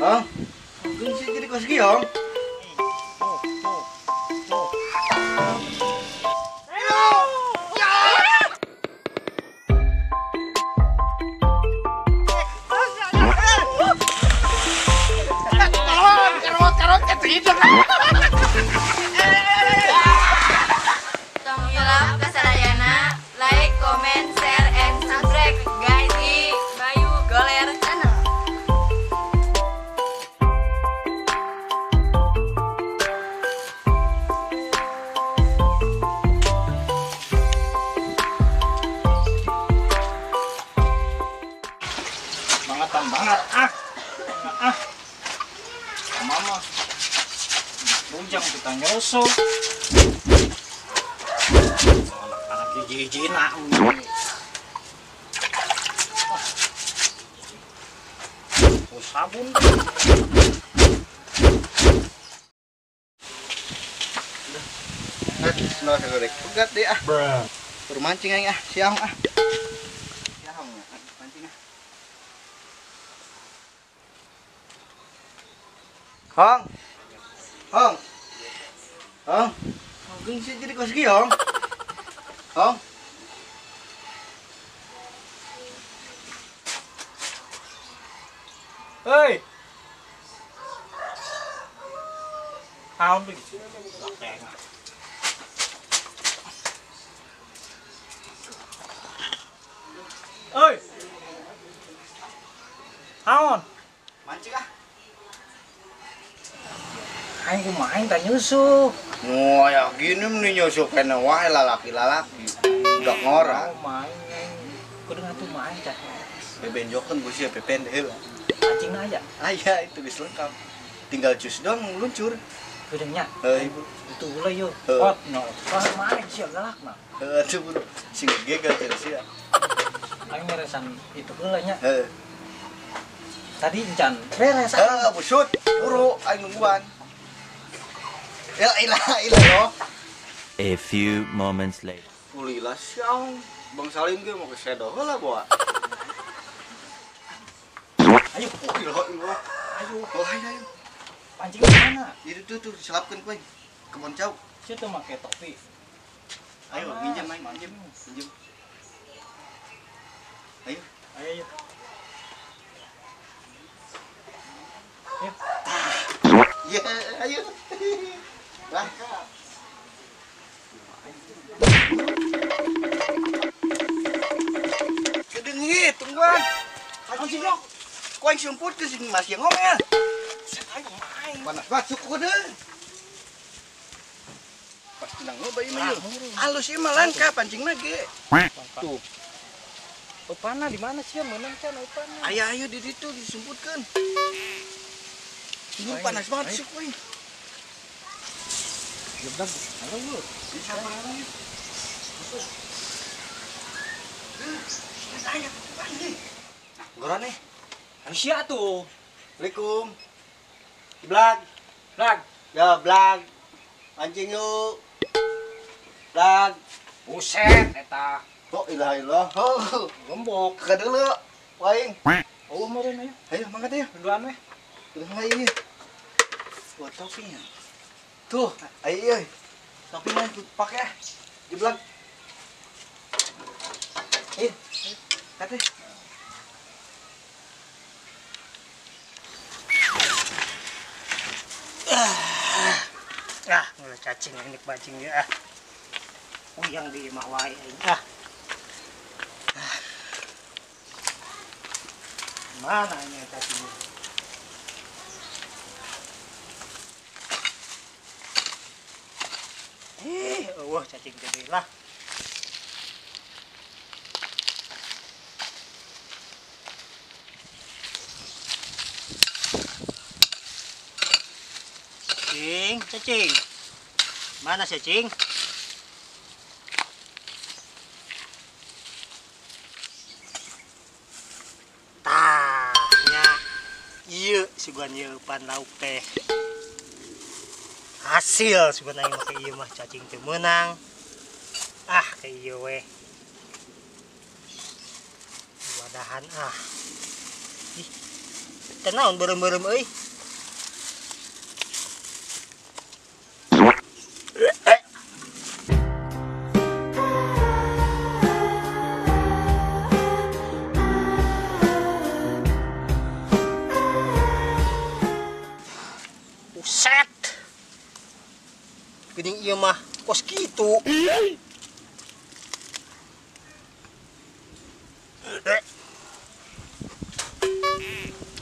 Hah? Mungkin sih jadi kos giong. Tong hilap kasadayana, like, comment, share, and subscribe guys di Bayu Goler Channel. Semangetan banget ah. Ah. Mama. Bujang kita nyusul. Anak-anak hiji-hijina. Oh, sabun. Pegat deh ah. Bermancing aing ah, siang ah. Siang mancing ah. Hong. Hong. Hong. Hong sih jadi kos giong. Hong. Hei. Naon begitu? Oi. Naon? Mancing ah. Aing kumaha aing tah nyusup. Oh ya gini nih nyusup kena wae lalaki-lalaki. Udah ngora. Main aing. Kudu ngatuh main cah. Bebenjokeun ku sia pepen heula. Mancingna aya? Aya itu geus lengkap. Tinggal cus doang meluncur. Geudeungnya. Heuh ibu. Itu heula yeuh. Pot no. Wah main sia galak mah. Heuh atuh buru. Sing geger teh sia. Aing meresan itu heula nya. Heuh. Tadi encan beres. Heuh busut. Buru aing nungguan. Ya ilah ilah loh. A few moments later. Ulila siang. Bang Salim ge mau ke sedo heula bawa. Ayo, oh, ilah ilah. Ayo. Oh, ayo ayo. Pancing mana? Itu tuh tuh diselapkeun ku aing. Kebon cau. Sia teu make topi. Ayo minjem aing, minjem. Minjem. Ayo. Ayo ayo. Ayo. Ya, ayo. Langkap. Kedengi, tungguan. Pancing lo. Kau yang sumput ke sing masih ngomel. Ayo main. Panas banget suku deh. Pasti nang loba ieu mah. Alus ieu mah langka pancing lagi. Tuh. Opana di mana sih meunang can opana? Ayo ayo di ditu disumputkeun. Ini panas banget suku aing. Jeblak, halo lu. Bisa lagi. Ayo, nih. Gorone. Sia tuh. Assalamualaikum. Blag. Blag. Ya, blag. Pancing yuk. Blag. Buset eta. Oh, ilah ilah. Oh, gembok. Kagak dulu. Waing. Oh, meureun ayo. Ayo, mangga teh. Duluan weh. Udah ieu. Buat topinya. Tuh, ayo ayo. Topi mah pakai ah. Jeblak. Ayo, kate. Ah, mulai cacing ini pancing ya. Ah. Uyang di imah wae aing. Ah. Mana ini cacingnya? Wah, cacing gede lah. Cacing, cacing. Mana sih, cing? Tah, nya. Ieu sugan ieu pan lauk teh. Hasil sebenarnya make ieu mah cacing teu meunang. Ah, ke ieu we. Wadahan ah. Ih. Teu naon beureum-beureum euy. Buset. Geuning ieu mah kos kitu.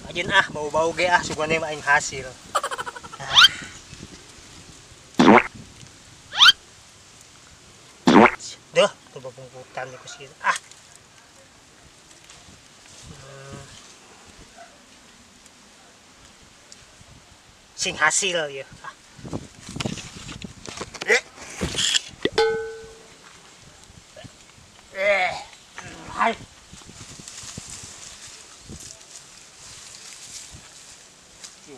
Ajin ah bau-bau ge ah sugane mah aing hasil. Duh, tuh bungkutan ku sieun ah. Sing hasil ya. Ah. Hai.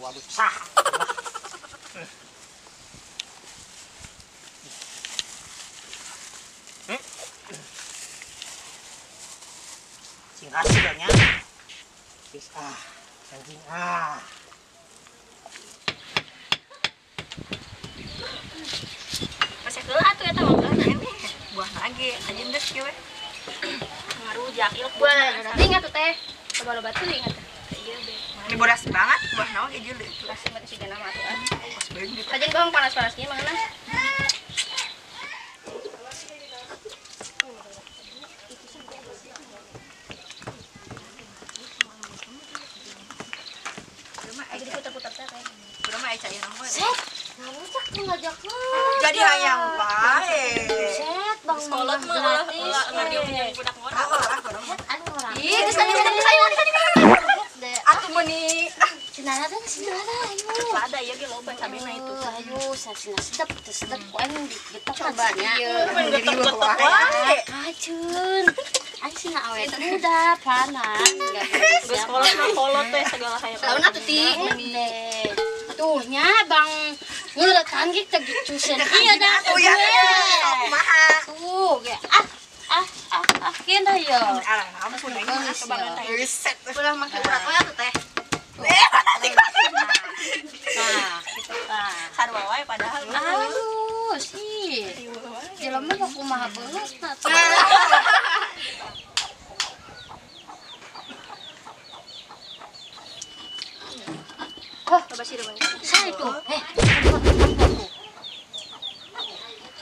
Waduh sah. Sing hasilnya. Bis ah, anjing ah. Masih heula atuh eta mah buah lagi anjing geus kieu we. Ngarujak ilok buah. Teuing atuh teh. Loba-loba teuing atuh. Ini bodas banget, buah naon ieu jeung kasih mah siga nama atuh ah. Kajen bawang panas-panas ieu mangana. Diputar-putar teh. Urang mah aya cairan we. Set, ngarujak tuh ngajakkeun. Jadi hayang wae. Set, bang sekolah mah ulah ngardieu jeung budak ngora. Ih, geus tadi ayo tadi. Atuh meuni Sinara teh sinara ayo. Ada ieu ge loba cabena itu. Ayo, sina sedep teu sedep ku aing digetok nya. Getok wae. Kaceun. Aing sina awet muda panas. Geus kolot mah kolot teh segala hayang. Laun atuh ti. Tuh nya Bang ngeuretan ge teh cusen. Iya dah. Tuh ya. Kumaha? Tuh ge ah ah ah ah kieu dah ye. Ampun aing mah kebangetan. Riset. Ulah make urat we atuh teh. Nah, gitu tah. Sarua wae padahal. Aduh, sih. Jelema mah kumaha beungeutna tuh. Oh, coba sih depan. Saya tuh.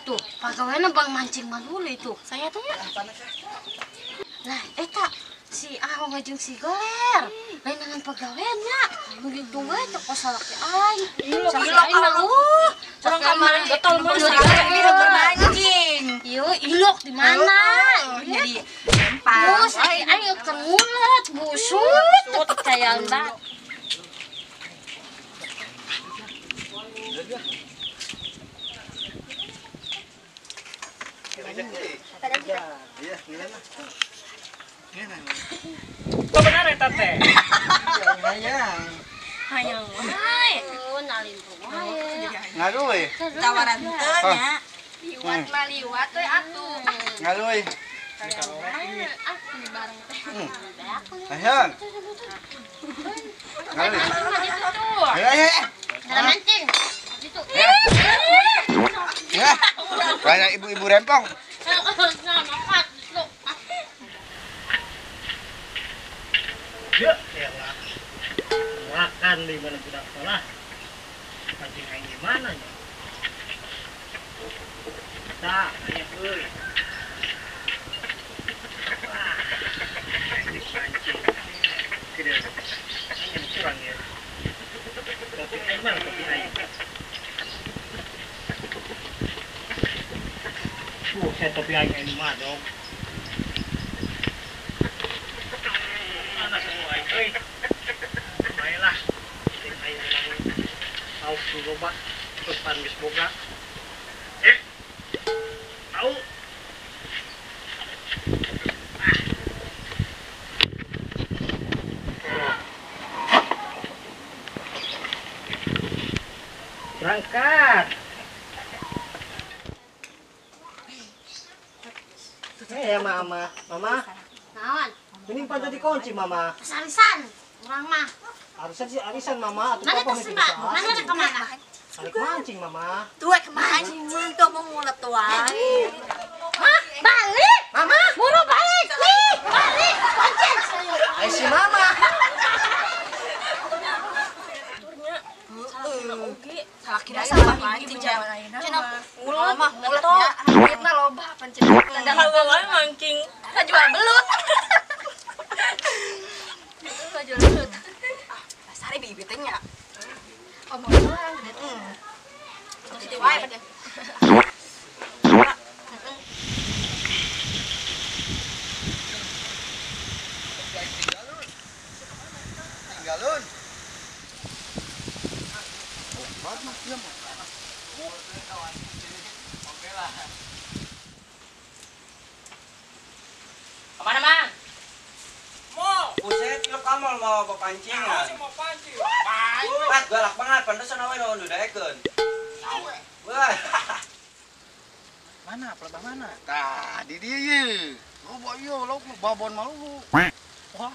Tuh, pegawainya bang mancing manule itu. Saya tuh ya. Lah, eta si Ahong jeung si Goler. Lain dengan pegawainya. Begitu we teh salaki aing. Ilok aing mah. Urang kemarin getol mun ini keur mancing. Ieu ilok di mana? Jadi lempar. Bus aing keur ngulet, busut, teu percayaan banget. Iya, gimana? Kok benar eta teh? Hayang. Hayang wae. Oh, nalimpu wae. Ngaruh we. Tawaran teu nya. Liwat mah liwat we atuh. Ngaruh we. Ah, bareng teh. Hayang. Ngaruh. Tuh. Ayo, ayo. Dalam mancing. Situ. Ya. Banyak ibu-ibu rempong. Nah, makan. Ya, elah. Makan di mana budak sekolah. Mancing aing di mana nya? Tah, aya euy. Wah. Mancing. Gede. Aing kurang ya. Kopi aing mana kopi aing? Saya topi aing aing mah dong. Mana semua aing euy. Baiklah. Ting aing menang lauk nu loba, terus pan geus boga. Tahu. Berangkat. Ya mama, mama. Naon? Ini pada dikunci mama. Pesarisan, urang mah. Arisan sih arisan mama atuh Mana papa teh mah? Mana rek ka mana? Arek mancing mama. Tuh rek mancing tuh mau mulet wae. Mah, balik. Mama, buru balik. Ih, balik. Pancen. Ai si mama. Turnya. Heeh. Salakina salah mancing cenah. Mulut mah mulutnya. Duitna loba pancen. Tanda wae mancing. Kajual belut. Itu kajual belut. Ah, dasare bibit teh nya. Omong doang gede. Terus itu wae pada. Tinggalun. Banget mah dia mah. Oke lah. Kemana, Mang? Mau. Buset, lu kamu mau papancingan. Mau pancing. Pat galak banget, pantesan awe nu daekeun. Wah. Mana pelebah mana? Tah, di dieu ye. Loba ieu lauk mah babon malu. Wah,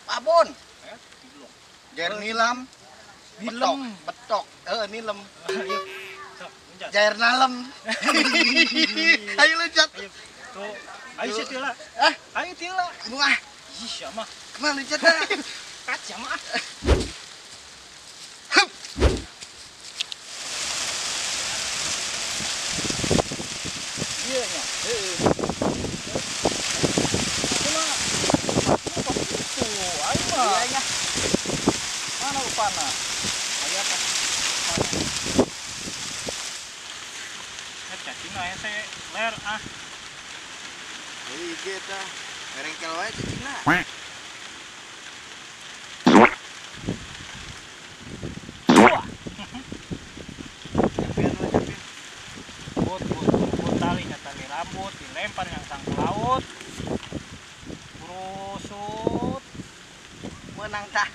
babon. Jair nilam. Nilem. Betok, heeh nilem. Ayo. Sok, loncat. Jair nalem. Ayo loncat. Ayo. Tuh, ayo sih tila. Ah, ayo tila. Wah. Ih, siapa? Kemana loncat ah? Kaca mah. Hup. Iya nya. Heeh. Cuma apa itu? Ayo mah. Iya nya. Mana upana? Ayo apa? Mana? Cacing aya teh ler ah. Heuh ieu tah. Merengkel wae cacingna. Wah. Capek lah capek. Bot bot bot talinya tali rambut dilempar yang sang ke laut. Brusut. Menang tah.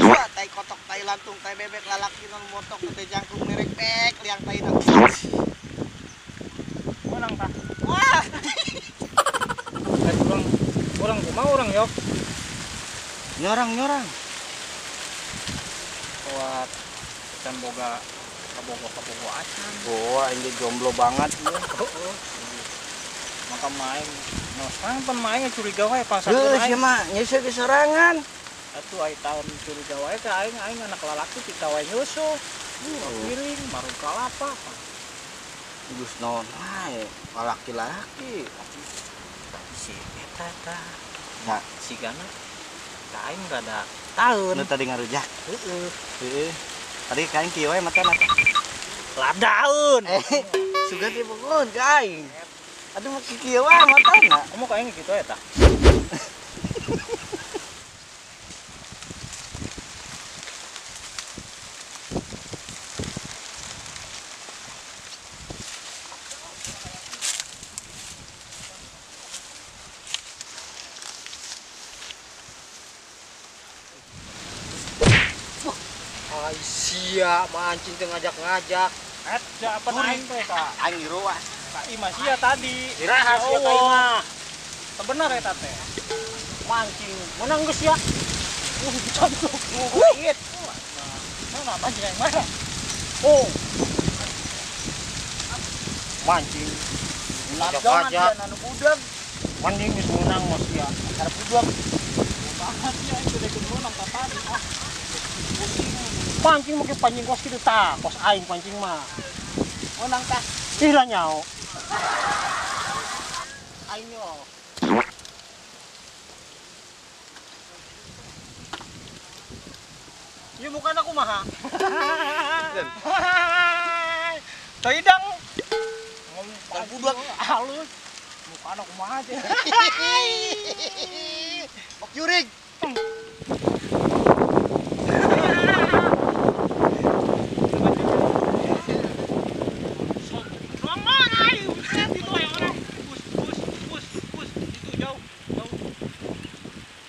Wah, tai kotok, tai lantung, tai bebek, lalaki non motok, tai jangkung merek pek, liang tai nak. Menang tah. Wah. Kurang kurang kumaha urang yok. Nyorang-nyorang. Kuat can boga kabogo-kabogo acan. Wah, ini jomblo banget ieu. Heeh. Maka main. Nah, sekarang pan main curiga wae pasar Heuh, sia mah nyeuseuk ke sorangan. Atuh ai taun curiga wae ka aing aing anak lalaki kita wae nyusuh. Piring marung kalapa. Geus naon wae, laki-laki. Si eta tah. Nah, sigana ka aing rada taun. Nu tadi ngarujak. Heeh. Heeh. Tadi ka aing kieu wae matana. Ladaun. Sugan teh pukul ka aing. Aduh mah kieu wae matana. Kamu ka aing kitu eta. Ai sia mancing teu ngajak-ngajak. Eta apa aing teh ka? Aing ruas. Ka imah sia tadi. Iraha sia ka imah. Teu bener eta teh. Mancing menang geus ya. Contoh. Duit. Mana mancing yang mana? Oh. Mancing. Ngajak-ngajak. Anu budak. Mancing geus meunang mah sia. Karep budak. Banget ya itu dek meunang ka tadi. Ah. Pancing make pancing kos kitu tah, kos aing pancing mah. Meunang tah. Ih lah nyao. Aing yo. Ieu mukana kumaha? Teu hidang. Kan budak halus. Mukana kumaha teh? Bok jurig.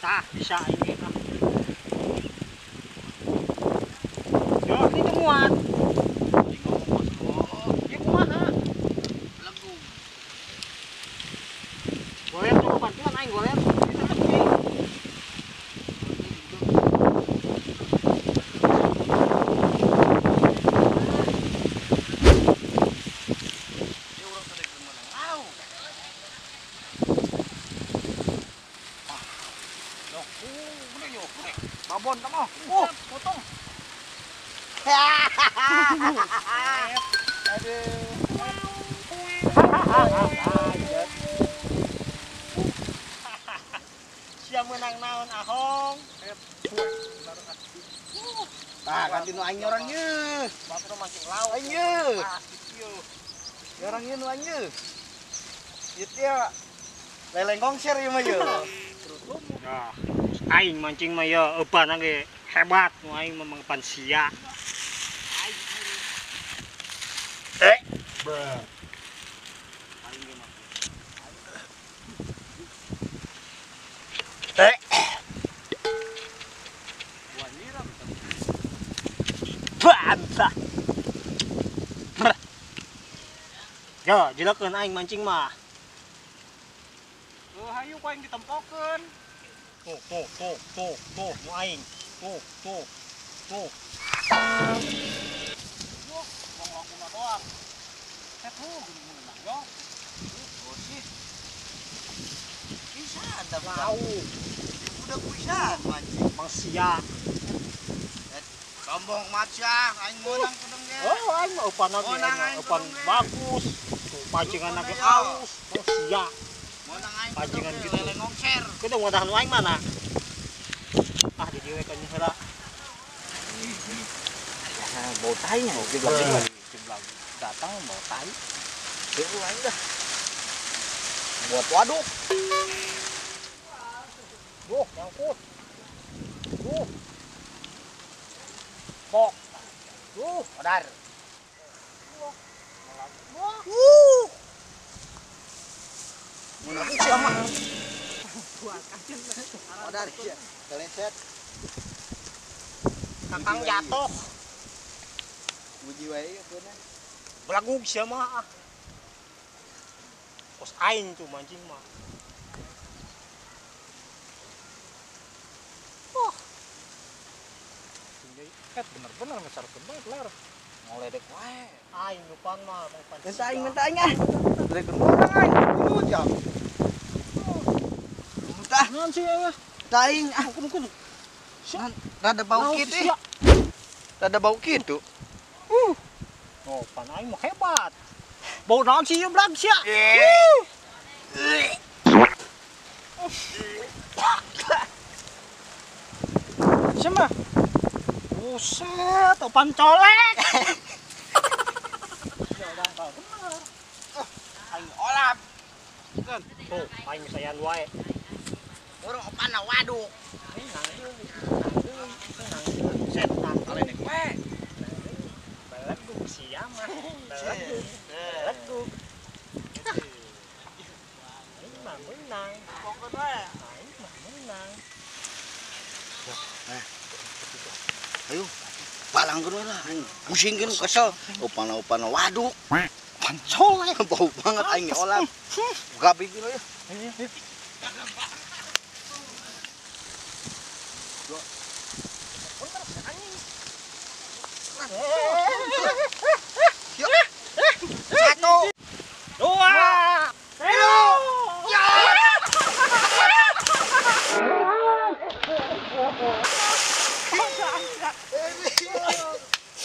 Tah, bisa ini ah. Yo, ini teu muat. Ieu kumaha? Legu. Goler coba bantuan aing goler. Gede yo, gede. Babon kamu. Potong. Aduh. Sia menang naon ahong. Tah ganti nu aing orang ye. Batur mancing laut. Aing ye. Orang ye nu aing ye. Ieu teh leleng gongser ieu mah ye. Nah, aing mancing mah ye eupan ge hebat nu aing mah mangpan sia. Bruh. Bantah. Ya, jelakeun aing mancing mah. Heuh, hayu ku aing ditempokeun. Tuh, tuh, tuh, tuh, tuh, nu aing. Tuh, tuh, tuh. Duh, wong laguna doang. Set hu geuning meunang yo. Oh sih. Bisa ada Lau. Udah bisa mancing. Mang sia. Sombong macah, aing meunang kudung ge. Oh, aing mah eupan ge, eupan bagus. Tuh pancingan ge alus, mang sia. Meunang aing pancingan gitu. Leleng ngongser. Kudu ngadahan nu aing mana? Ah, di dieu we kan heula. Ya, bau tai nya, jeblak jeblak. Datang bau tai. Heuh aing dah. Buat waduk. Duh, nyangkut. Duh. Kok. Duh, odar. Mun siapa? Odar ya. Keleset. Kakang jatuh. Uji wae keuna. Belagug sia mah. Kos aing tuh mancing mah. Oh. Bener-bener ngesarkeun bae ler. Ngoledek wae. Aing lupan mah mangpan. Geus aing minta aing ah. Drekeun urang aing. Kudu jam. Tah naon sih aing ah? Tah aing ah. Kudu. Rada bau kitu. Rada bau kitu. Oh, pan aing mah hebat. Bau naon sih ieu blag sia? Sia mah. Buset, opan colek. Aing olap. Tuh, aing sayan wae. Urang opan waduk. Set, Ledek wae. Belegug sia mah. Belegug. Belegug. Aing mah meunang. Pokon wae. Aing mah meunang. Nah. Ayo, balangkeun we lah aing. Pusingkeun kesel. Opan-opan waduk. Pan colek. Bau banget aing olap. Gabi we. Ayo. Satu, dua, tiga.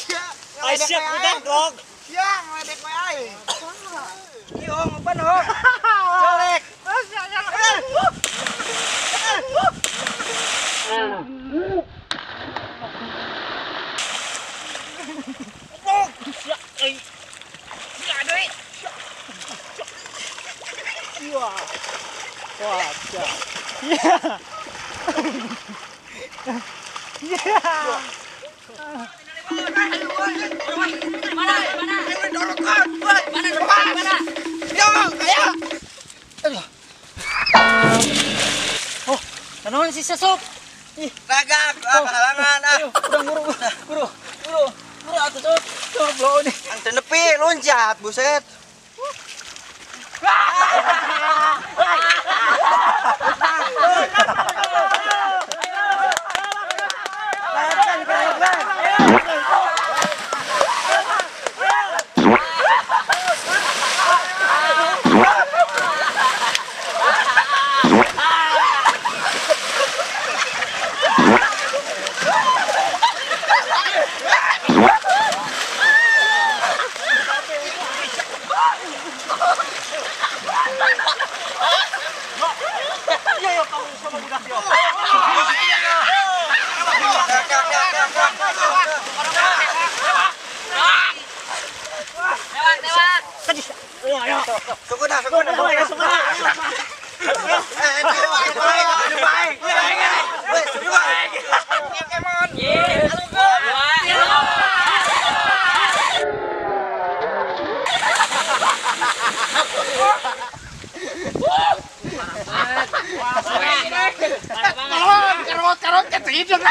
Ya. Ay siap udah dong. Ya, ngeledek we aing. Ieu hong opan hong. Colek. Wah. Wah, ya. Iya. Iya. Mana? Mana? Mana? Mana? Yo, ayo. Aduh. Oh, naon si Sesop? Ih, ragak, halangan ah. Ayo, udah buru, buru, buru, buru atuh Sop. Sop blow nih. Ang tenepi loncat, buset. Hideung.